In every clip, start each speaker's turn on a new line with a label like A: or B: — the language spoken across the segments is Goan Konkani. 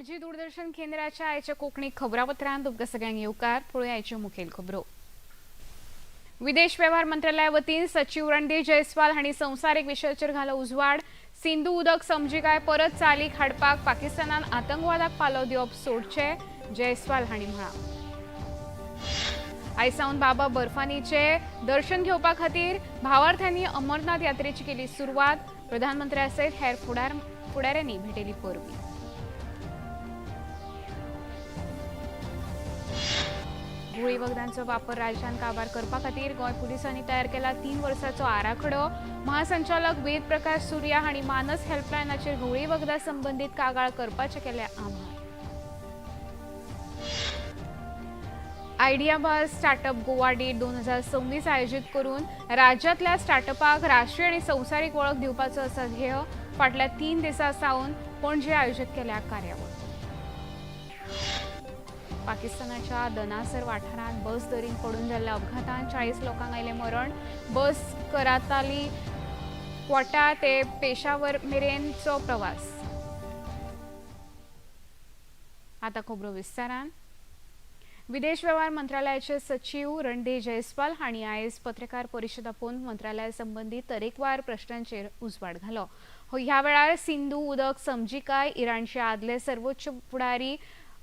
A: पणजी दूरदर्शन केंद्राच्या आयच्या कोंकणी खबरापत्रांत तुमकां सगळ्यांक येवकार. पळोवया आयच्यो मुखेल खबरो. विदेश वेव्हार मंत्रालया वतीन सचिव रणधीर जयस्वाल हांणी संवसारीक विशयाचेर घालो उजवाड. सिंधू उदक समजिकाय परत चालीक हाडपाक पाकिस्तानान आतंकवादाक पालव दिवप सोडचे, जयस्वाल हांणी म्हळां. आयज सावन बाबा बर्फानीचे दर्शन घेवपा खातीर भावार्थ्यांनी अमरनाथ यात्रेची केली सुरवात. प्रधानमंत्र्या सयत हेर फुडाऱ्यांनी भेटयली परबी. घुंवळी वखदांचो वापर राज्यांत काबार करपा खातीर गोंय पुलिसांनी तयार केला 3 वर्साचो आराखडो. महासंचालक वेद प्रकाश सुर्या हांणी मानस हेल्पलायनाचेर घुंवळी वखदां संबंदीत कागाळ करपाचें केलें आवाहन. आयडियाबाज स्टार्टअप गोवा डे 2026 आयोजीत करून राज्यांतल्या स्टार्टअपाक राष्ट्रीय आनी संवसारीक वळख दिवपाचो आसा ध्येय. फाटल्या 3 दिसां सावन पणजे आयोजीत केल्या कार्यावळ. पाकिस्तानाच्या दनासर वाठारांत बस दरीन पडून जाल्ल्या अपघातांत 40 लोकांक आयलें मरण. बस कराताली क्वाटा ते पेशावर मेरेनचो प्रवास. आता खबरो विस्तारान. विदेश वेव्हार मंत्रालयाचे सचिव रणधीर जयस्वाल हांणी आयज पत्रकार परिशद आपोवन मंत्रालया संबंदीत तरेकवार प्रश्नांचेर उजवाड घालो. ह्या वेळार सिंधू उदक समजिकाय, इराणचे आदले सर्वोच्च फुडारी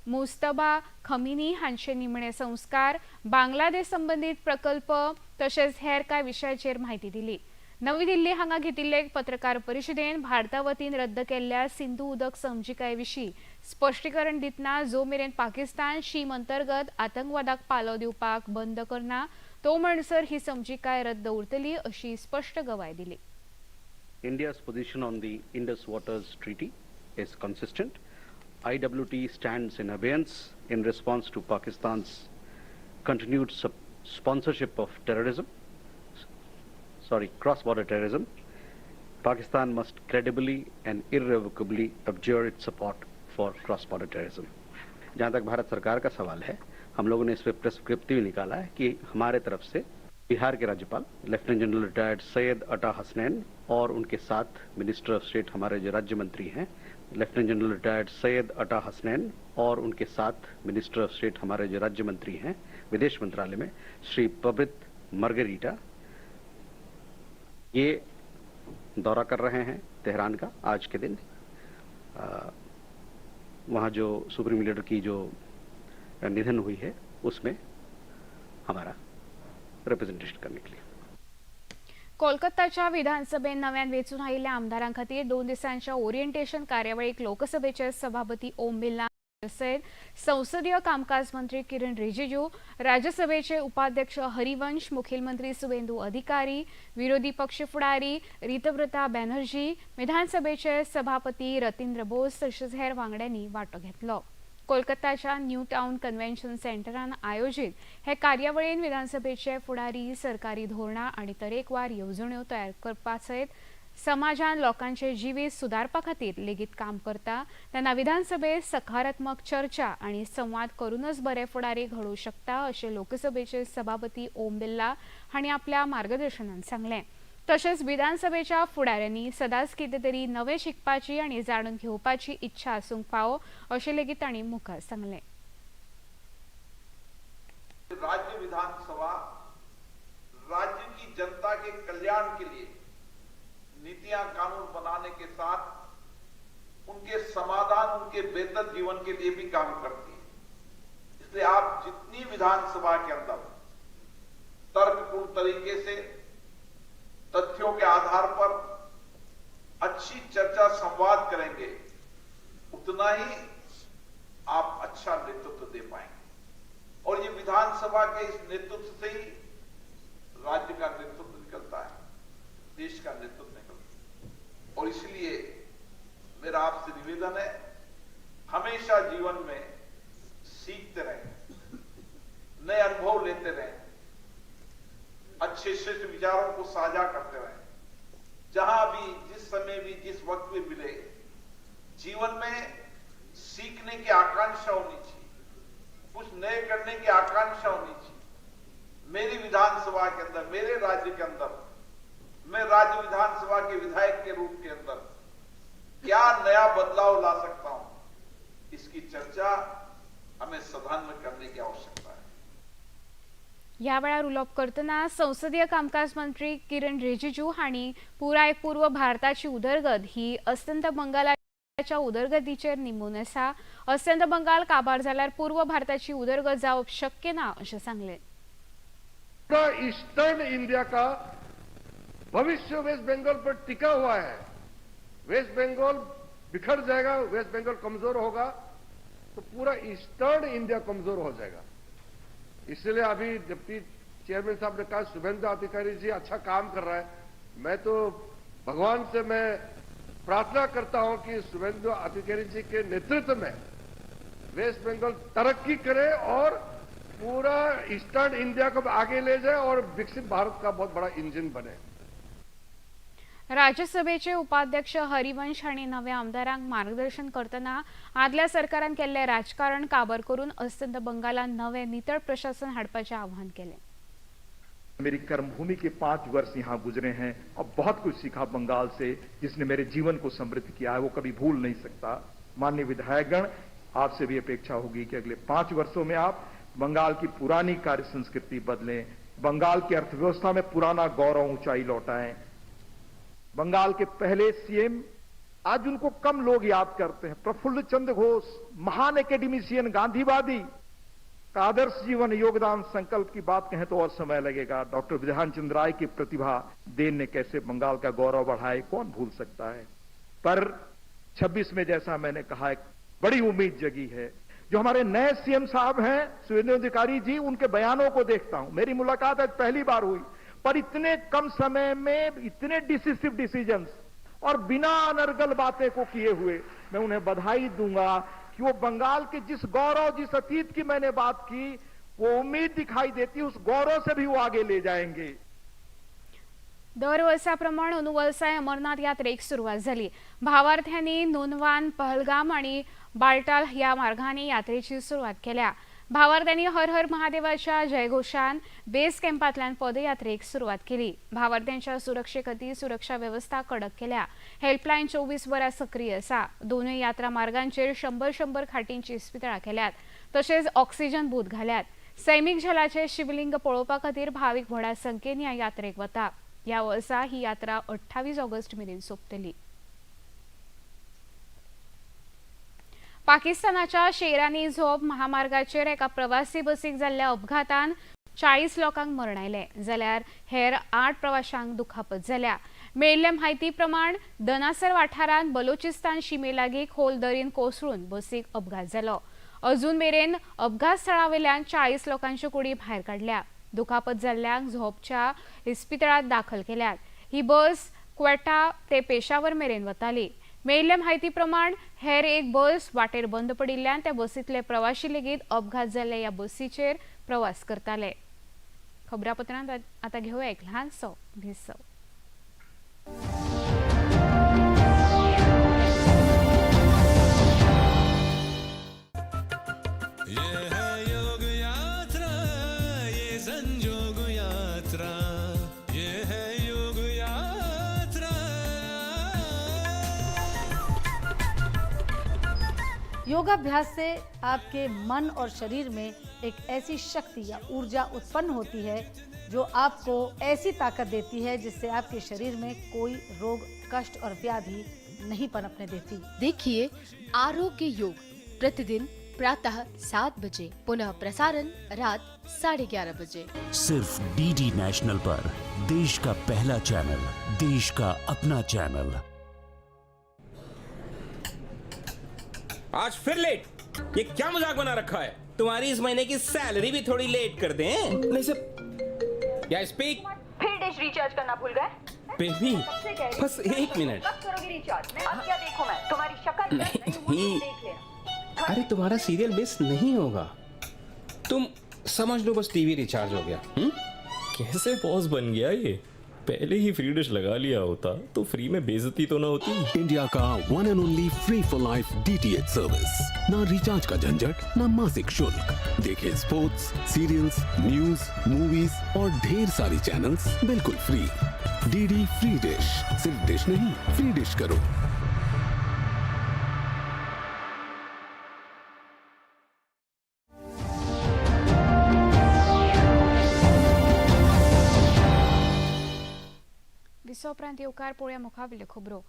A: मुस्तबा खमिनी हांचे निमणे संस्कार, बांगलादेश संबंदीत प्रकल्प तशेंच हेर कांय विशयाचेर म्हायती दिली. नवी दिल्ली हांगा घेतिल्ले पत्रकार परिशदेन भारता वतीन रद्द केल्ल्या सिंधू उदक समजिकाये विशीं स्पश्टीकरण दितना जो मेरेन पाकिस्तान शीम अंतर्गत आतंकवादाक पालव दिवपाक बंद करना तो म्हणसर ही समजिकाय रद्द उरतली अशी स्पश्ट गवाय दिली.
B: India's position on the Indus Waters Treaty is consistent. IWT stands in abeyance in response to Pakistan's continued sponsorship of terrorism, sorry, cross-border terrorism. Pakistan must credibly and irrevocably abjure its support for cross-border terrorism. जहाँ तक भारत सरकार का सवाल है, हम लोगों ने इस पर प्रेस विज्ञप्ति भी निकाला है कि हमारे तरफ से बिहार के राज्यपाल लेफ्टिनेंट जनरल रिटायर्ड सैयद अता हसनैन और उनके साथ मिनिस्टर ऑफ स्टेट हमारे जो राज्य मंत्री हैं लेफ्टिनेंट जनरल रिटायर्ड सैयद अता हसनैन और उनके साथ मिनिस्टर ऑफ स्टेट हमारे जो राज्य मंत्री हैं विदेश मंत्रालय में श्री पबित्र मार्गेरिटा, ये दौरा कर रहे हैं तेहरान का आज के दिन. वहाँ जो सुप्रीम लीडर की जो निधन हुई है, उसमें हमारा रिप्रेजेंटेशन करने के लिए.
A: कोलकाताच्या विधानसभेत नव्यान वेंचून आयिल्ल्या आमदारां खातीर 2 दिसांच्या ओरिएंटेशन कार्यावळीक लोकसभेचे सभापती ओम बिर्ला सयत संसदीय कामकाज मंत्री किरण रिजिजू, राज्यसभेचे उपाध्यक्ष हरिवंश, मुखेलमंत्री सुवेंदू अधिकारी, विरोधी पक्ष फुडारी रितब्रता बॅनर्जी, विधानसभेचे सभापती रतींद्र बोस तशेंच हेर वांगड्यांनी वांटो घेतलो. कोलकाताच्या न्यू टावन कन्व्हेन्शन सेंटरान आयोजीत हे कार्यावळीन विधानसभेचे फुडारी सरकारी धोरणां आनी तरेकवार येवजण्यो तयार करपा सयत समाजान लोकांचे जिवीत सुदारपा खातीर लेगीत काम करता तेन्ना विधानसभेत सकारात्मक चर्चा आनी संवाद करूनच बरे फुडारी घडोवंक शकता अशें लोकसभेचे सभापती ओम बिर्ला हांणी आपल्या मार्गदर्शनान सांगलें. तशेंच विधानसभेच्या फुडाऱ्यांनी सदांच कितें तरी नवें शिकपाची आनी जाणून घेवपाची इच्छा आसूंक फावो अशें लेगीत तांणी मुखार सांगलें.
C: राज्य विधानसभा राज्य की जनता के कल्याण के लिए नीतियां, कानून बनाने के साथ उनके समाधान, उनके बेहतर जीवन के लिए भी काम करती है. इसलिए आप जितनी विधानसभा के अंदर तर्कपूर्ण तरीके से, तथ्यों के आधार पर अच्छी चर्चा, संवाद करेंगे, उतना ही आप अच्छा नेतृत्व दे पाएंगे और ये विधानसभा के इस नेतृत्व से ही राज्य का नेतृत्व निकलता है, देश का नेतृत्व निकलता है. और इसलिए मेरा आपसे निवेदन है, हमेशा जीवन में सीखते रहें, नए अनुभव लेते रहें, अच्छे श्रेष्ठ विचारों को साझा करते रहें. जहां भी, जिस समय भी, जिस वक्त भी मिले, जीवन में सीखने की आकांक्षा होनी चाहिए, कुछ नए करने की आकांक्षा होनी चाहिए. मेरी विधानसभा के अंदर, मेरे राज्य के अंदर, मैं राज्य विधानसभा के विधायक के रूप के अंदर क्या नया बदलाव ला सकता हूं, इसकी चर्चा हमें सदन में करने की आवश्यकता है।
A: ह्या वेळार उलोवप करतना संसदीय कामकाज मंत्री किरण रिजिजू हांणी पुराय पूर्व भारताची उदरगत ही अस्तंत बंगालाच्या उदरगतीचेर निंबून आसा। अस्तंत बंगाल काबार जाल्यार पूर्व भारताची उदरगत जावप शक्य ना अशें सांगलें।
D: पूरा ईस्टर्न इंडिया का भविष्य वेस्ट बंगाल पर टिका हुआ है। वेस्ट बंगाल बिखर जाएगा, वेस्ट बंगाल कमजोर होगा तो पूरा ईस्टर्न इंडिया कमजोर हो जाएगा। इसलिए अभी डिप्टी चेयरमैन साहब ने कहा शुभेंदु अधिकारी जी अच्छा काम कर रहा है। मैं तो भगवान से मैं प्रार्थना करता हूं कि शुभेंदु अधिकारी जी के नेतृत्व में वेस्ट बंगाल तरक्की करे और पूरा ईस्टर्न इंडिया को आगे ले जाए और विकसित भारत का बहुत बड़ा इंजन बने।
A: राज्यसभेचे उपाध्यक्ष हरिवंश हांणी नव्या आमदारांक मार्गदर्शन करतना आदल्या सरकारान केल्लें राजकारण काबर करून अस्तंत बंगालान नवें नितळ प्रशासन हाडपाचें आवाहन केलें।
E: मेरी कर्मभूमि के 5 वर्ष यहां गुजरे हैं और बहुत कुछ सीखा बंगाल से, जिसने मेरे जीवन को समृद्ध किया है, वो कभी भूल नहीं सकता। माननीय विधायकगण, आपसे भी अपेक्षा होगी कि अगले 5 वर्षों में आप बंगाल की पुरानी कार्य संस्कृति बदलें, बंगाल की अर्थव्यवस्था में पुराना गौरव ऊंचाई लौटाएं। बंगाल के पहले सीएम, आज उनको कम लोग याद करते हैं, प्रफुल्ल चंद्र घोष, महान एकेडमिशियन, गांधीवादी का आदर्श जीवन योगदान संकल्प की बात कहें तो और समय लगेगा। डॉक्टर विधान चंद्र राय की प्रतिभा then ने कैसे बंगाल का गौरव बढ़ाए, कौन भूल सकता है। पर 26 में जैसा मैंने कहा, एक बड़ी उम्मीद जगी है। जो हमारे नए सीएम साहब हैं शुभेंदु अधिकारी जी, उनके बयानों को देखता हूं, मेरी मुलाकात आज पहली बार हुई, पर इतने कम समय में इतने डिसिसिव डिसीजंस और बिना अनर्गल बातें को किए हुए, मैं उन्हें बधाई दूंगा कि वो बंगाल के जिस गौरव, जिस अतीत की मैंने बात की, वो उम्मीद दिखाई देती, उस गौरव से भी वो आगे ले जाएंगे।
A: दर वर्सा प्रमाण अंदू वर्साय अमरनाथ यात्रेक सुरवात जाली। भावार्थ्यांनी नोनवान, पहलगाम आनी बालटाल ह्या मार्गांनी यात्रेची सुरवात केल्या। भावार्थ्यांनी हर हर महादेवाच्या जयघोषान बेस कॅम्पांतल्यान पदयात्रेक सुरवात केली। भावार्थ्यांच्या सुरक्षे खातीर सुरक्षा वेवस्था कडक केल्या। हेल्पलायन 24 वरां सक्रीय आसा। दोनूय यात्रा मार्गांचेर 100-100 खाटींची इस्पितळां केल्यात, तशेंच ऑक्सिजन बूथ घाल्यात। सैमीक झेलाचे शिवलिंग पळोवपा खातीर भावीक व्हडा संख्येन ह्या यात्रेक वता। ह्या वर्सा ही यात्रा 28 ऑगस्ट मेरेन सोंपतली। पाकिस्तानाच्या शेरानी झोप महामार्गाचेर एका प्रवासी बसीक जाल्ल्या अपघातान 40 लोकांक मरण आयलें, जाल्यार हेर 8 प्रवाशांक दुखापत जाल्या। मेळिल्ले म्हायती प्रमाण दनासर वाठारांत बलोचिस्तान शिमे लागीं खोल दरीन कोसळून बसीक अपघात जालो। अजून मेरेन अपघात स्थळावेल्यान 40 लोकांच्यो कुडी भायर काडल्या। दुखापत जाल्ल्यांक झोपच्या इस्पितळांत दाखल केल्यात। ही बस क्वेटा ते पेशावर मेरेन वताली। मेळिल्ले म्हायती प्रमाण हेर एक बस वाटेर बंद पडिल्ल्यान त्या बसींतले प्रवाशी लेगीत अपघात जाल्ल्या ह्या बसीचेर प्रवास करताले। खबरापत्रांत आतां घेवया एक ल्हानसो विसव।
F: ये है योग यात्रा, ये संजोग यात्रा, ये है योग यात्रा।
G: योगाभ्यास से आपके मन और शरीर में एक ऐसी शक्ति या ऊर्जा उत्पन्न होती है जो आपको ऐसी ताकत देती है जिससे आपके शरीर में कोई रोग, कष्ट और व्याधि नहीं पनपने देती।
H: देखिए आरोग्य योग प्रतिदिन प्रातः 7 बजे, पुनः प्रसारण रात 11:30 बजे।
I: सिर्फ डीडी नेशनल पर देश का पहला चैनल, देश का अपना चैनल।
J: आज फिर लेट, ये क्या मजाक बना रखा है? तुम्हारी इस महीने की सैलरी भी थोड़ी लेट कर दें। नहीं सर, या स्पीक।
K: फिर डिश रिचार्ज करना भूल गए?
J: बेबी बस 1 मिनट।
K: कब करोगी रिचार्ज? अब क्या देखूं मैं तुम्हारी शक्ल?
J: नहीं।
K: देख लेना।
J: अरे तुम्हारा सीरियल मिस नहीं होगा, तुम समझ लो बस टीवी रिचार्ज हो गया।
L: कैसे बॉस बन गया ये? पहले ही फ्री डिश लगा लिया होता तो फ्री में बेइज्जती तो ना होती।
M: इंडिया का one and only free for life DTH service. ना रिचार्ज का झंझट, ना मासिक शुल्क। देखें स्पोर्ट्स, सीरियल्स, न्यूज, मूवीज और ढेर सारी चैनल्स बिल्कुल फ्री। डीडी फ्री डिश, सिर्फ डिश नहीं, फ्री डिश करो।
A: उपरांत येवकार पळोवया मुखावेल्यो खबरो.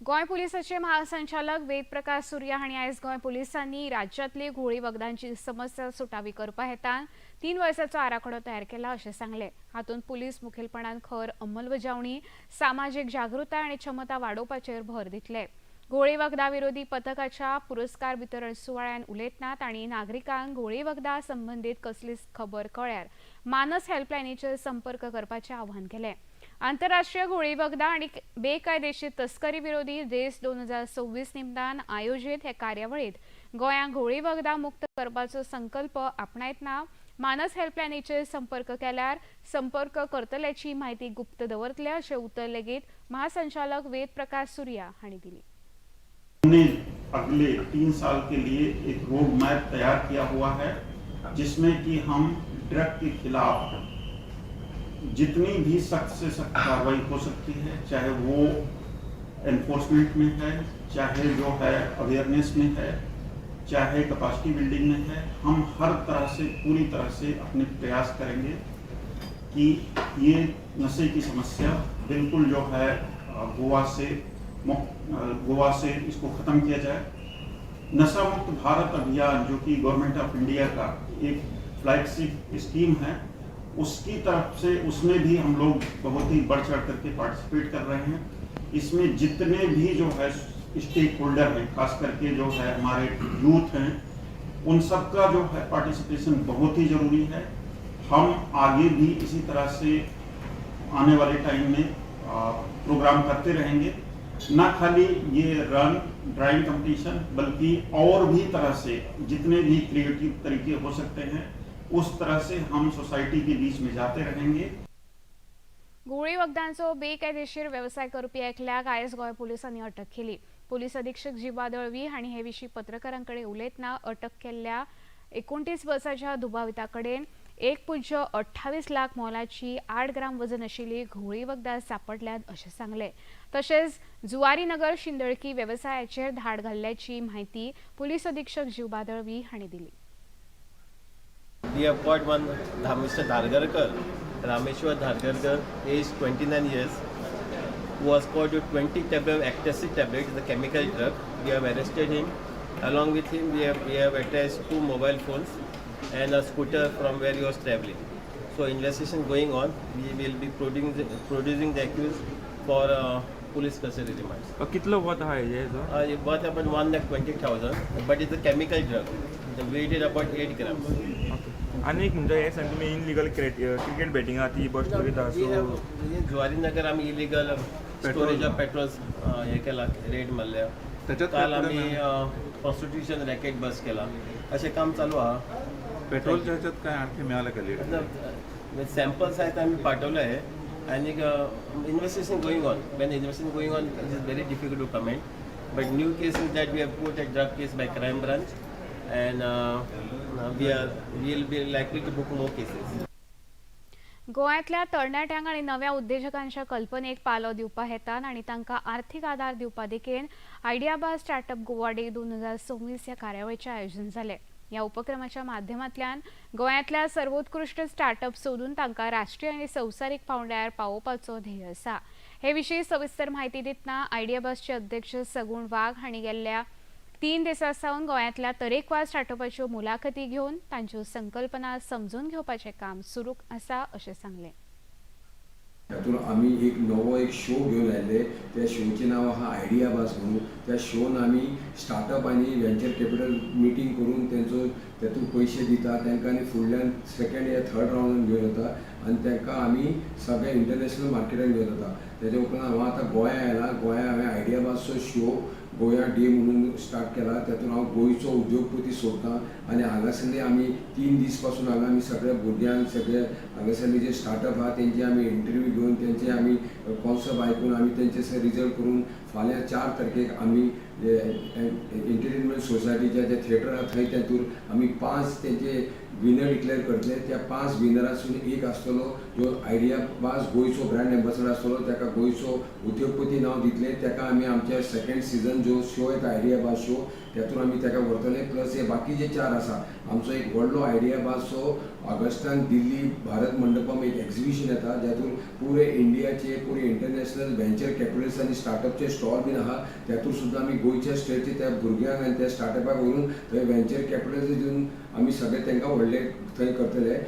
A: गोंय पुलिसाचे महासंचालक वेदप्रकाश सुर्या हांणी आयज गोंय पुलिसांनी राज्यांतली घुंवळी वखदांची समस्या सुटावी करपा हेतान 3 वर्सांचो आराखडो तयार केला अशें सांगलें. हातूंत पुलीस मुखेलपणान खर अंमलबजावणी, सामाजीक जागृताय आनी क्षमता वाडोवपाचेर भर दितले. घुंवळी वखदां विरोधी पथकाच्या पुरस्कार वितरण सुवाळ्यान उलयतना तांणी नागरिकांक घुंवळी वखदां संबंदीत कसलीच खबर कळ्यार मानस हेल्पलायनीचेर संपर्क करपाचें आवाहन केलें. आंतरराष्ट्रीय घुंवळी वखदां आनी बेकायदेशीर तस्करी विरोधी देश 2026 निमतान आयोजीत हे कार्यावळीत गोंयांक घुंवळी वखदां मुक्त करपाचो संकल्प आपणायतना मानस हेल्पलायनीचेर संपर्क केल्यार संपर्क करतल्याची म्हायती गुप्त दवरतले अशें उतर लेगीत महासंचालक वेदप्रकाश सुर्या हांणी दिली.
N: हमने अगले 3 साल के लिए एक रोड मैप तैयार किया हुआ है, जिसमें कि हम ड्रग के खिलाफ जितनी भी सख्त से सख्त कार्रवाई हो सकती है, चाहे वो एनफोर्समेंट में है, चाहे जो है अवेयरनेस में है, चाहे कैपेसिटी बिल्डिंग में है, हम हर तरह से पूरी तरह से अपने प्रयास करेंगे कि ये नशे की समस्या बिल्कुल जो है गोवा से इसको ख़त्म किया जाए। नशा मुक्त भारत अभियान जो कि गवर्नमेंट ऑफ इंडिया का एक फ्लैगशिप स्कीम है, उसकी तरफ से उसमें भी हम लोग बहुत ही बढ़ चढ़ करके पार्टिसिपेट कर रहे हैं। इसमें जितने भी जो है स्टेक होल्डर हैं, खास करके जो है हमारे यूथ हैं, उन सब का जो है पार्टिसिपेशन बहुत ही ज़रूरी है। हम आगे भी इसी तरह से आने वाले टाइम में प्रोग्राम करते रहेंगे। न खाली ये रन ड्राइंग कंपटीशन, बल्कि और भी तरह से जितने भी क्रिएटिव तरीके हो सकते हैं उस तरह से हम सोसाइटी के बीच में जाते रहेंगे।
A: घुंवळी वखदांचो बेकायदेशीर वेवसाय करपी एकल्याक आयज गोंय पुलिसांनी अटक केली. पुलीस अधीक्षक जिवा दळवी हांणी हे विशीं पत्रकारां कडेन उलयतना अटक केल्ल्या 29 वर्साच्या दुबाविता कडेन 1.28 लाख मोलाची 8 ग्राम वजन आशिल्ली घुंवळी वखदां सांपडल्यात अशें सांगलें. तशेंच जुवारीनगर शिंदळकी वेवसायाचेर धाड घाल्ल्याची म्हायती पुलीस अधीक्षक जिवा दळवी हांणी दिली.
O: We have got one Mr. Dhargarkar, Rameshwar Dhargarkar, age 29 years, who was caught with 20 tablet of ecstasy tablets, the chemical drug. We have arrested him. Along with him, we have attached 2 mobile phones and a scooter from where he was traveling. So investigation going on. We will be producing the accused for police custody remands.
P: कितलो वत आहा हेजे?
O: It worth about 1,20,000, but it's a chemical drug. The weight is about 8 grams.
P: आनी एक म्हणजे हे सांग, तुमी इनलिगल क्रिकेट बॅटिंग आहा ती बस्ट करीता.
O: We
P: so
O: have Zuarinagar आमी इलिगल स्टोरेज ऑफ पेट्रोल हे केला, रेड मारल्या.
Q: त्याच्यात
O: काल
Q: काय पुढे
O: आमी प्रॉस्टिट्यूशन रॅकेट बस्ट केला. अशें काम चालू आहा.
Q: पेट्रोलच्या ह्याच्यात काय आणखी मिळालं का लीड?
O: सॅम्पल्स आहेत, आम्ही पाठवले आहे आणि investigation going on. When investigation going on, it is very difficult to comment, but new case is that we have put a drug case by crime branch and we are will be likely to book more cases.
A: गोंयांतल्या तरणाट्यांक आनी नव्या उद्देजकांच्या कल्पनेक पालव दिवपा हेतान आनी तांकां आर्थीक आदार दिवपा देखीन आयडियाबाज स्टार्टअप गोवा डे 2026 ह्या कार्यावळीचें आयोजन जालें. ह्या उपक्रमाच्या माध्यमांतल्यान गोंयांतल्या सर्वोत्कृश्ट स्टार्टअप सोदून तांकां राष्ट्रीय आनी संवसारीक पांवड्यार पावोवपाचो ध्येय आसा. हे विशीं सविस्तर म्हायती दितना आयडियाबाजचे अध्यक्ष सगुण वाघ हांणी गेल्ल्या 3 दिसां सावन गोंयांतल्या तरेकवार स्टार्टअपाच्यो मुलाखती घेवन तांच्यो संकल्पना समजून घेवपाचें काम सुरू आसा अशें सांगलें.
R: तातूंत आमी एक नवो एक शो घेवन आयिल्ले. त्या शोचें नांव आहा आयडिया बाज म्हणून. त्या शोन आमी स्टार्टअप आनी व्हेंचर कॅपिटल मिटींग करून तेंचो तेतून पयशे दिता तांकां आनी फुडल्यान सेकेंड या थर्ड रावंडान घेवन वता आनी तांकां आमी सगळे इंटरनॅशनल मार्केटान घेवन वता. तेच्या उपरांत हांव आतां गोंया आयला. गोंया हांवें आयडिया बाजचो शो गोंया डे म्हणून स्टार्ट केला. तातूंत हांव गोंयचो उद्योगपती सोदता आनी हांगासरले आमी 3 दीस पासून हांगा आमी सगळ्या भुरग्यांक, सगळे हांगासरले जे स्टार्टअप आहा तेंचे आमी इंटरव्यू घेवन, तेंचे आमी कॉन्सेप्ट आयकून, आमी तेंचे रिजल्ट करून फाल्यां 4 तारखेक आमी एंटरटेनमेंट सोसायटीचे जे थिएटर आहा थंय तातूंत आमी 5 तेंचे विनर डिक्लेअर करतले. त्या 5 विनरासून एक आसतलो जो आयडिया बाज गोंयचो ब्रँड एम्बेसडर आसतलो. ताका गोंयचो उद्योगपती नांव दितले. ताका आमी आमच्या सेकंड सिजन जो शो येता आयडिया बाज शो त्यातून आमी ताका व्हरतले. प्लस हे बाकीचे 4 आसा, आमचो एक व्हडलो आयडिया बाज शो ऑगस्टान दिल्ली भारत मंडपम एक एक्झिबिशन येता, ज्यातून पुरे इंडियाचे पुरे इंटरनॅशनल व्हेंचर कॅपिटल्स आनी स्टार्टअपचे स्टॉल बीन आहा. त्यातून सुद्दां आमी गोंयच्या स्टेटचे त्या भुरग्यांक आनी त्या स्टार्टअपाक व्हरून थंय व्हेंचर कॅपिटल्स दिवन आमी सगळे तांकां व्हडले थंय करतले.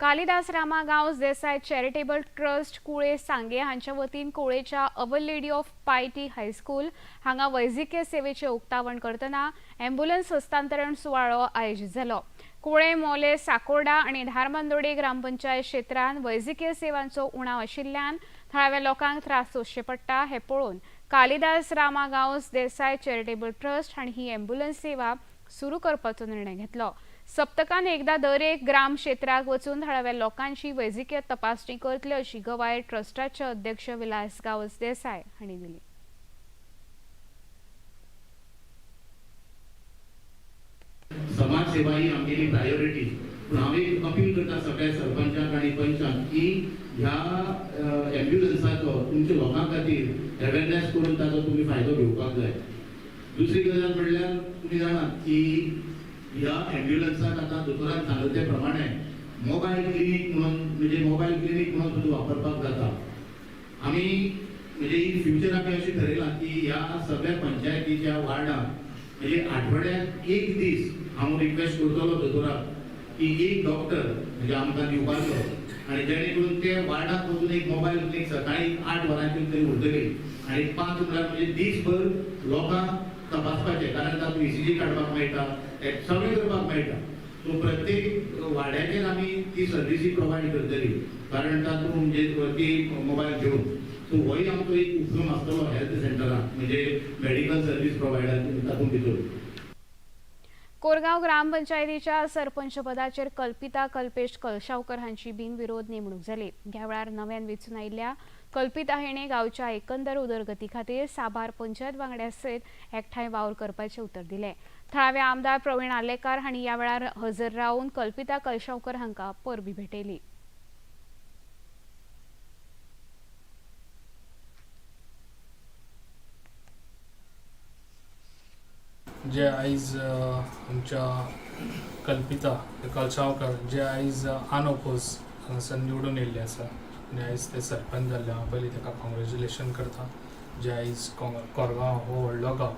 A: कालिदास रामा गांवस देसाय चॅरिटेबल ट्रस्ट कुळे सांगे हांच्या वतीन कुळेच्या Our Lady of Piety High School हांगा वैजकीय सेवेचे उक्तावण करतना ॲम्ब्युलन्स हस्तांतरण सुवाळो आयोजीत जालो. कुळे, मोले, साकोर्डा आनी धारबांदोडे ग्रामपंचायत क्षेत्रांत वैजकीय सेवांचो उणाव आशिल्ल्यान थळाव्या लोकांक त्रास सोंसचे पडटा हें पळोवन कालिदास रामा गांवस देसाय चॅरिटेबल ट्रस्ट हांणी ही ॲम्ब्युलन्स सेवा सुरू करपाचो निर्णय घेतलो. सप्तकान एकदा दर एक ग्राम क्षेत्राक वचून थळाव्या लोकांची वैजकीय तपासणी करतले अशी गवाय ट्रस्टाचे अध्यक्ष विलास गांवस देसाय हांणी दिली.
S: समाज सेवा ही आमगेली प्रायोरिटी, पूण हांव एक अपील करता सगळ्या सरपंचांक आनी पंचांक की ह्या ॲम्ब्युलन्साचो तुमच्या लोकां खातीर अवेरनेस करून ताचो तुमी फायदो घेवपाक जाय. दुसरी गजाल म्हणल्यार तुमी जाणात की ह्या ॲम्ब्युलन्साक आतां दोतोरान सांगले ते प्रमाणे मोबायल क्लिनीक म्हणून, म्हणजे मोबायल क्लिनीक म्हणून सुद्दां वापरपाक जाता. आमी म्हणजे इन फ्युचर आमी अशें ठरयलां की ह्या सगळ्या पंचायतीच्या वार्डांत म्हणजे आठवड्याक एक दीस हांव रिक्वेस्ट करतलो दोतोराक की एक डॉक्टर म्हणजे आमकां दिवपाचो आनी जेणे करून ते वार्डांत वचून एक मोबायल क्लिनीक सकाळी 8 वरांचेर तरी उरतली आनी 5 म्हळ्यार म्हणजे दीसभर लोकांक तपासपाचें, कारण तातूंत ECG काडपाक मेळटा, सगळें करपाक मेळटा. सो प्रत्येक वाड्याचेर आमी ती सर्विसी प्रोवायड करतली, कारण तातूंत म्हणजे ती मोबायल घेवन. सो होय आमचो एक उपक्रम आसतलो हेल्थ सेंटरान, म्हणजे मेडिकल सर्वीस प्रोवायडर तातूंत भितर.
A: कोरगांव ग्रामपंचायतीच्या सरपंच पदाचेर कल्पिता कल्पेश कलशावकर हांची बिनविरोध नेमणूक जाली. ह्या वेळार नव्यान वेंचून आयिल्ल्या कल्पिता हिणें गांवच्या एकंदर उदरगती खातीर साबार पंचायत वांगड्यां सयत एकठांय वावर करपाचें उतर दिलें. थळावे आमदार प्रवीण आर्लेकार हांणी ह्या वेळार हजर रावन कल्पिता कलशावकर हांकां परबीं भेटयली.
T: जे आयज आमच्या कल्पिता कलशावकर जे आयज अनओपोज हांगासर निवडून येयल्ले आसा आनी आयज ते सरपंच जाल्ले, हांव पयलीं ताका कॉंग्रेच्युलेशन करता. जे आयज कोरगांव हो व्हडलो गांव,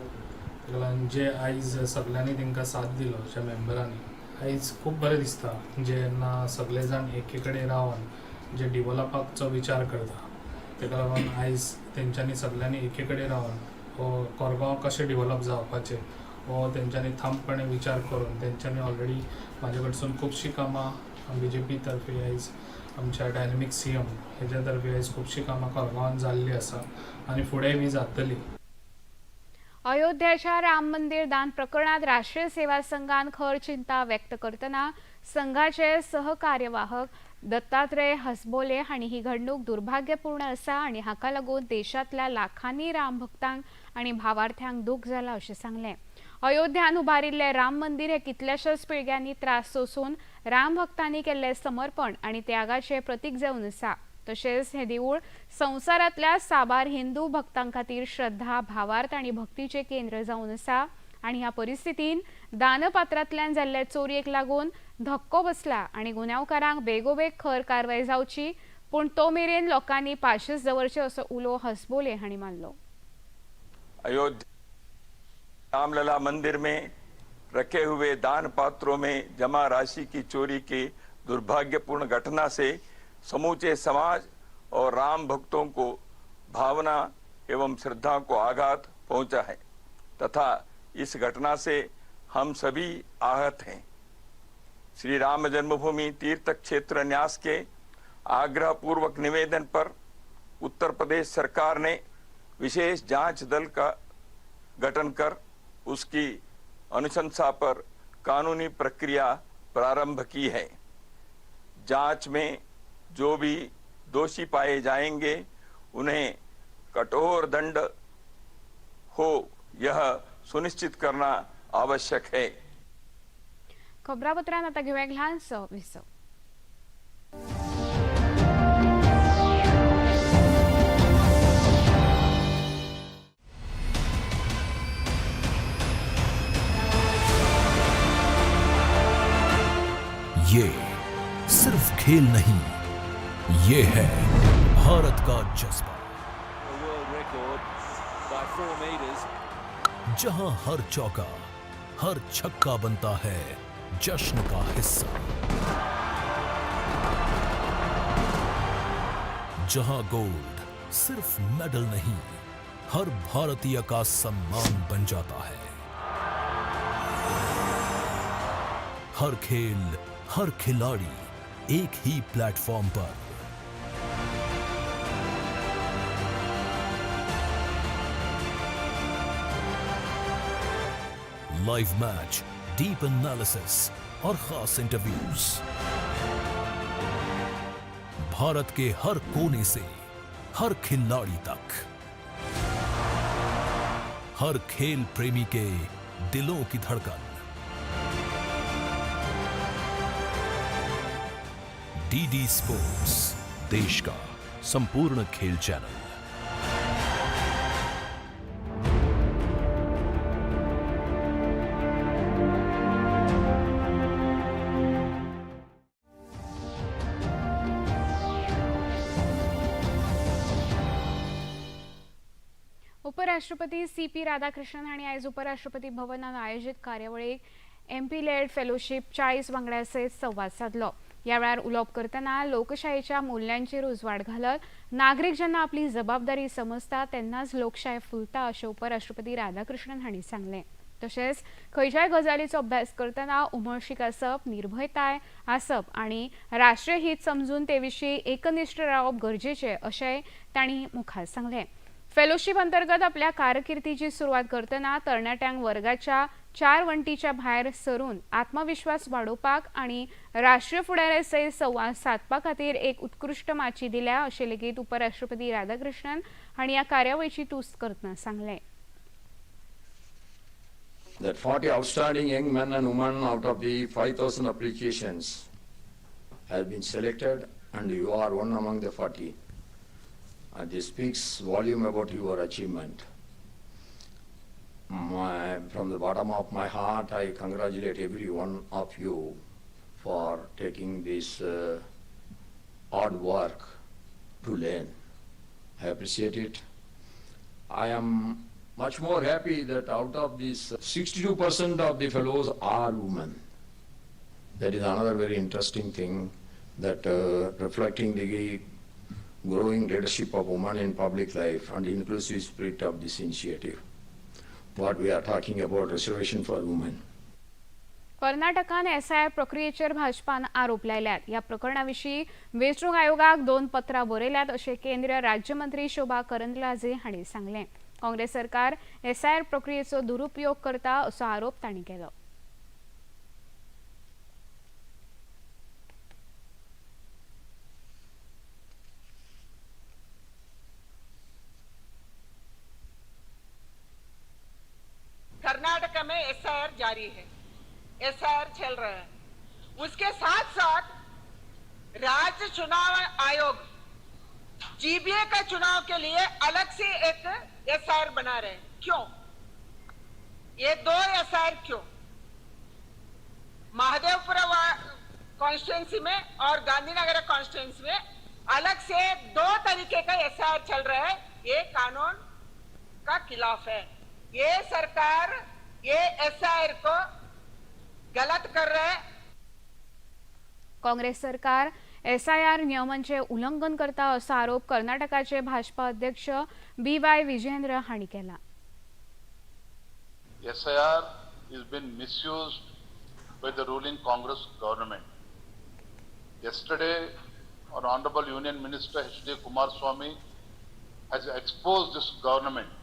T: ताका लागून जे आयज सगल्यांनी तांकां साथ दिलो ज्या मेंबरांनी, आयज खूब बरें दिसता जेन्ना सगळे जाण एके कडेन रावन जे डिवलपाचो विचार करता. ताका लागून आयज तेंच्यांनी सगल्यांनी एके कडेन रावन हो कोरगांव कशें डिवलप जावपाचें हो तेंच्यांनी ठामपणे विचार करून तेंच्यांनी ऑलरेडी म्हाजे कडसून खुबशीं कामां BJP तर्फे आयज आमच्या डायनॅमीक CM हेज्या तर्फे आयज खुबशीं कामां कोरगांवान जाल्लीं आसा आनी फुडें बी जातली.
A: अयोध्याच्या राम मंदिर दान प्रकरणात राष्ट्रीय सेवा संघान खर चिंता व्यक्त करतना संघाचे सहकार्यवाहक दत्तात्रय हसबोले हांणी ही घडणूक दुर्भाग्यपूर्ण आसा आनी हाका लागून देशांतल्या लाखांनी राम भक्तांक आनी भावार्थ्यांक दुःख जाला अशें सांगलें. अयोध्यान उबारिल्लें राम मंदिर हे कितल्याशाच पिळग्यांनी त्रास सोसून राम भक्तांनी केल्लें समर्पण आनी त्यागाचें प्रतीक जावन आसा. तशेंच हें देवूळ संवसारांतल्या साबार हिंदू भक्तां खातीर श्रद्धा, भावार्थ आनी भक्तीचें केंद्र जावन आसा आनी ह्या परिस्थितीन दानपात्रांतल्यान जाल्ले चोरयेक लागून धक्को बसला आनी गुन्यांवकारांक बेगोबेग खर कारवाय जावची, पूण तो मेरेन लोकांनी पाशेस दवरचे असो उलो हसबोले हांणी मारलो.
U: अयोध्या रामलला मंदिर में रखे हुए दान पात्रों में जमा राशि की चोरी की दुर्भाग्यपूर्ण घटना से समूचे समाज और राम भक्तों को भावना एवं श्रद्धा को आघात पहुंचा है तथा इस घटना से हम सभी आहत हैं। श्री राम जन्मभूमि तीर्थ क्षेत्र न्यास के आग्रह पूर्वक निवेदन पर उत्तर प्रदेश सरकार ने विशेष जांच दल का गठन कर उसकी अनुशंसा पर कानूनी प्रक्रिया प्रारंभ की है। जांच में जो भी दोषी पाए जाएंगे उन्हें कठोर दंड हो, यह सुनिश्चित करना आवश्यक है।
A: खबरापत्रांत आता घेऊया एक ल्हानसो विसव।
B: सिर्फ खेल नहीं, ये है भारत का जज्बा, जहां हर चौका, हर छक्का बनता है जश्न का हिस्सा, जहां गोल्ड सिर्फ मेडल नहीं, हर भारतीय का सम्मान बन जाता है। हर खेल, हर खिलाड़ी एक ही प्लेटफॉर्म पर। लाइव मैच, डीप एनालिसिस और खास इंटरव्यूज, भारत के हर कोने से हर खिलाड़ी तक, हर खेल प्रेमी के दिलों की धड़कन। डीडी स्पोर्ट्स, देश का संपूर्ण खेल चैनल।
A: उपराष्ट्रपती सी पी राधाकृष्णन हांणी आयज उपराष्ट्रपती भवनान आयोजीत कार्यावळीक एमपी लेड फेलोशीप 40 वांगड्यां सयत संवाद सादलो। ह्या वेळार उलोवप करतना लोकशायेच्या मुल्यांचेर उजवाड घालत नागरीक जेन्ना आपली जबाबदारी समजता तेन्नाच लोकशाय फुलता अशें उपराष्ट्रपती राधाकृष्णन हांणी सांगलें। तशेंच खंयच्याय गजालीचो अभ्यास करतना उमळशीक आसप, निर्भयताय आसप आनी राष्ट्रीय हित समजून ते विशीं एकनिश्ठ रावप गरजेचें अशेंय तांणी मुखार सांगलें। फेलोशीप अंतर्गत आपल्या कारकिर्दीची सुरवात करतना तरणाट्यांक वर्गाच्या 4 वण्टीच्या भायर सरून आत्मविश्वास वाडोवपाक आनी राष्ट्रीय फुडाऱ्या सयत संवाद सादपा खातीर एक उत्कृश्ट माची दिल्या अशें लेगीत उपराष्ट्रपती राधाकृष्णन हांणी ह्या कार्यावळीची तुस्त करतना सांगलें।
V: That 40 outstanding young men and women out of the 5,000 applications have been selected, and you are one among the 40. And this speaks volume about your achievement. From the bottom of my heart, I congratulate every one of you for taking this hard work to learn. I appreciate it. I am much more happy that out of this, 62% of the fellows are women. That is another very interesting thing, that reflecting the growing leadership of women in public life and inclusive spirit of this initiative. What we are talking about, reservation for women.
A: कर्नाटकान SIR प्रक्रियेचेर भाजपान आरोप लायल्यात। ह्या प्रकरणा विशीं वेंचणूक आयोगाक 2 पत्रां बरयल्यात अशें केंद्रीय राज्यमंत्री शोभा करंदलाजे हांणी सांगलें। काँग्रेस सरकार एसआयआर प्रक्रियेचो दुरुपयोग करता असो आरोप तांणी केलो।
W: कर्नाटक में एसआईआर जारी है, एसआईआर चल रहा है। उसके साथ साथ राज्य चुनाव आयोग जीबीए का चुनाव के लिए अलग से एक एसआईआर बना रहे हैं। क्यों ये 2 एसआईआर क्यों? महादेवपुरा कॉन्स्टिट्यूएंसी में और गांधीनगर कॉन्स्टिट्यूएंसी में अलग से 2 तरीके का एसआईआर चल रहा है। ये कानून का खिलाफ है। ये सरकार ये एसआईआर को गलत कर रहा है।
A: काँग्रेस सरकार एसआयआर नियमांचे उल्लंघन करता असो आरोप कर्नाटकाचे भाजपा अध्यक्ष बी वाय विजयेंद्र हांणी केला।
X: SIR is been misused by the ruling Congress government. Yesterday, our Honorable Union Minister H.D. Kumaraswamy has exposed this government.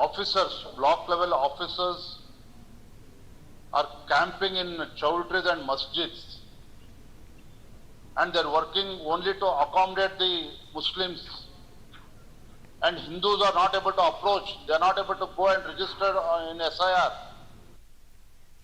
X: Officers, block level officers are camping in chowdries and masjids, and they are working only to accommodate the Muslims, and Hindus are not able to approach, they are not able to go and register in SIR.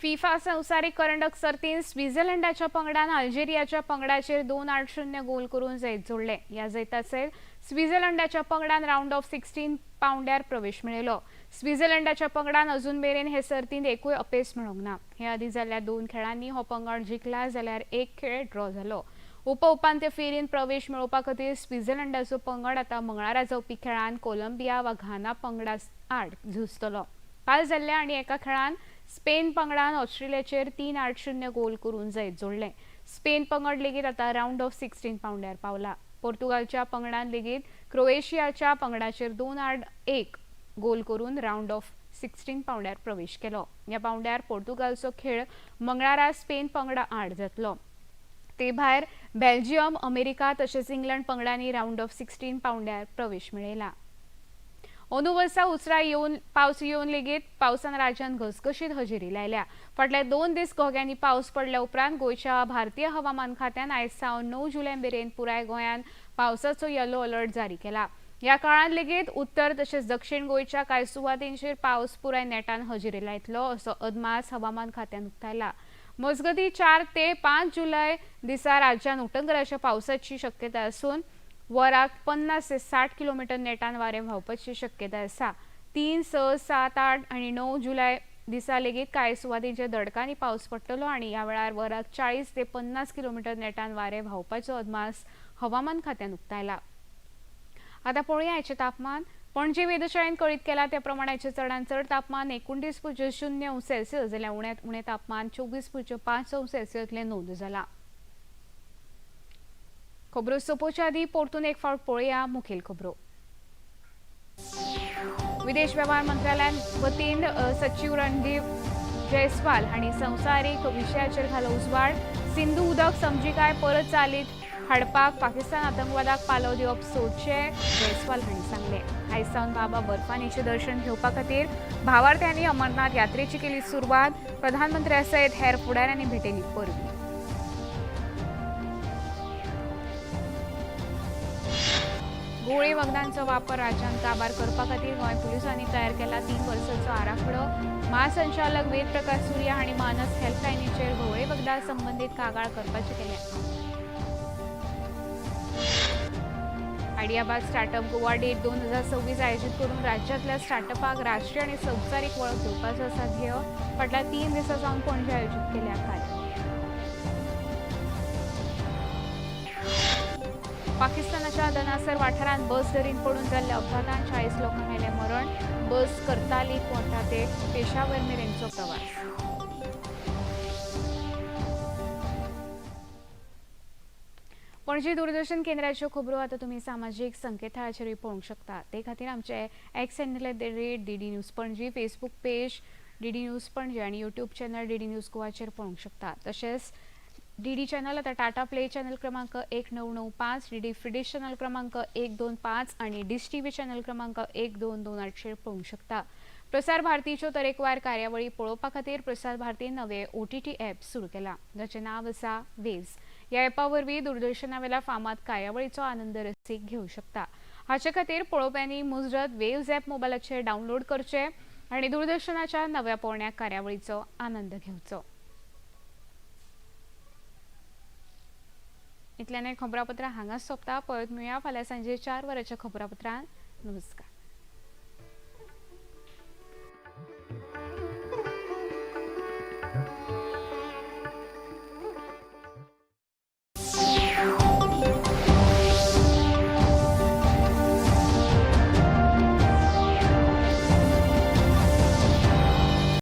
A: FIFA संवसारीक करंडक सर्तीन स्वित्झर्लंडाच्या पंगडान अल्जेरियाच्या पंगडाचेर 2-0 गोल करून जैत जोडले। ह्या जैताचेर स्वित्झर्लंडाच्या पंगडान रावंड ऑफ 16 पावंड्यार प्रवेश मेळयलो। स्वित्झर्लंडाच्या पंगडान अजून मेरेन हे सर्तींत एकूय अपेस मेळोवंक ना. हे आदीं जाल्ल्या 2 खेळांनी हो पंगड जिखला जाल्यार 1 खेळ ड्रॉ जालो. उप उपांत्य फेरीन प्रवेश मेळोवपा खातीर स्वित्झर्लंडाचो पंगड आतां मंगळारा जावपी खेळांत कोलंबिया वा घाना पंगडा आड झुजतलो. काल जाल्ल्या आनी एका खेळांत स्पेन पंगडान ऑस्ट्रेलियाचेर 3-0 गोल करून जैत जोडलें. स्पेन पंगड लेगीत आतां रावंड ऑफ 16 पावंड्यार पावला. पोर्तुगालच्या पंगडान लेगीत क्रोएशियाच्या पंगडाचेर 2-1 गोल करून रावंड ऑफ 16 पावंड्यार प्रवेश केलो. ह्या पावंड्यार पोर्तुगालचो खेळ मंगळारा स्पेन पंगडा आड जातलो. ते भायर बेल्जियम, अमेरिका तशेंच इंग्लंड पंगडांनी रावंड ऑफ 16 पावंड्यार प्रवेश मेळयला. अंदू वर्सा उसरा येवन पावस येवन लेगीत पावसान राज्यांत घसघशीत हजेरी लायल्या. फाटले 2 दीस घोग्यांनी पावस पडल्या उपरांत गोंयच्या भारतीय हवामान खात्यान आयज सावन 9 जुलय मेरेन पुराय गोंयांत पावसाचो येलो अलर्ट जारी केला. ह्या काळांत लेगीत उत्तर तशेंच दक्षिण गोंयच्या कांय सुवातींचेर पावस पुराय नेटान हजेरी लायतलो असो अदमास हवामान खात्यान उक्तायला. मजगतीं 4 ते 5 जुलय दिसा राज्यांत उटंगराच्या पावसाची शक्यता आसून वराक 50 ते 60 किलोमीटर नेटान वारें व्हांवपाची शक्यता आसा. 3, 6, 7, 8 आनी 9 जुलय दिसा लेगीत कांय सुवातींचेर दडकांनी पावस पडटलो आनी ह्या वेळार वराक 40 ते 50 किलोमीटर नेटान वारें व्हांवपाचो अदमास हवामान खात्यान उक्तायला. आतां पळोवया आयचें तापमान. पणजे वेधशाळेन कळीत केला त्या प्रमाण आयचें चडांत चड तापमान 29.0 अंश सेल्सियस जाल्यार उण्यांत उणें तापमान 24.5 अंश सेल्सियसलें नोंद जाला. खबरो सोंपोवच्या आदीं परतून एक फावट पळोवया मुखेल खबरो. विदेश वेव्हार मंत्रालयान वतीन सचीव रणदीप जयस्वाल हांणी संवसारीक विशयाचेर घालो उजवाड. सिंधू उदक समजिकाय परत चालीत हाडपाक पाकिस्तान आतंकवादाक पालव दिवप सोडचें, जयस्वाल हांणी सांगलें. आयज सावन बाबा बर्फानीचें दर्शन घेवपा खातीर भावार्थ्यांनी अमरनाथ यात्रेची केली सुरवात. प्रधानमंत्र्या सयत हेर फुडाऱ्यांनी भेटयली परबीं. गोळी वखदांचो वापर राज्यांत काबार करपा खातीर गोंय पुलिसांनी तयार केला 3 वर्सांचो आराखडो. महासंचालक वेदप्रकाश सूर्या हांणी मानस हेल्पलायनीचेर घुंवळे वखदां संबंदीत कागाळ करपाचें केलें. आयडियाबाद स्टार्टअप गोवा डे 2026 आयोजीत करून राज्यांतल्या स्टार्टअपाक राष्ट्रीय आनी संवसारीक वळख दिवपाचो आसा ध्येय. फाटल्या 3 दिसां सावन पणजे आयोजीत केल्या कार्यावळ. पाकिस्तानाच्या दनासर वाठारांत बस दरीन पडून जाल्ल्या अपघातांत 40 लोकांक आयलें मरण. बस करताली कोटा ते पेशावर मेरेनचो प्रवास. पणजी दूरदर्शन केंद्राच्यो खबरो आतां तुमी सामाजीक संकेतथळाचेरूय पळोवंक शकता. ते खातीर आमचे X handle @DD News Panaji, Facebook page DD News Panaji आनी यूट्यूब चॅनल DD news गोवाचेर पळोवंक शकता. तशेंच डीडी चॅनल आता टाटा प्ले चॅनल क्रमांक 1995, डीडी फ्री चॅनल क्रमांक 125 आणि डिश टीव्ही चॅनल क्रमांक 1228 पळोवंक शकता. प्रसार भारतीच्यो तरेकवार कार्यावळी पळोवपा खातीर प्रसार भारतीन नवे OTT app सुरू केला, जाचें नांव आसा वेव्स. ह्या ॲपा वरवीं दूरदर्शनावेल्या फामाद कार्यावळीचो आनंद रसीक घेवंक शकता. हाचे खातीर पळोवप्यांनी मुजरत वेव्स ॲप मोबायलाचेर डावनलोड करचें आनी दूरदर्शनाच्या नव्या पोरण्या कार्यावळीचो आनंद घेवचो. इतल्यान खबरापत्रां हांगाच सोंपता. परत मेळया फाल्यां सांजे 4 वरांच्या खबरापत्रांत. नमस्कार.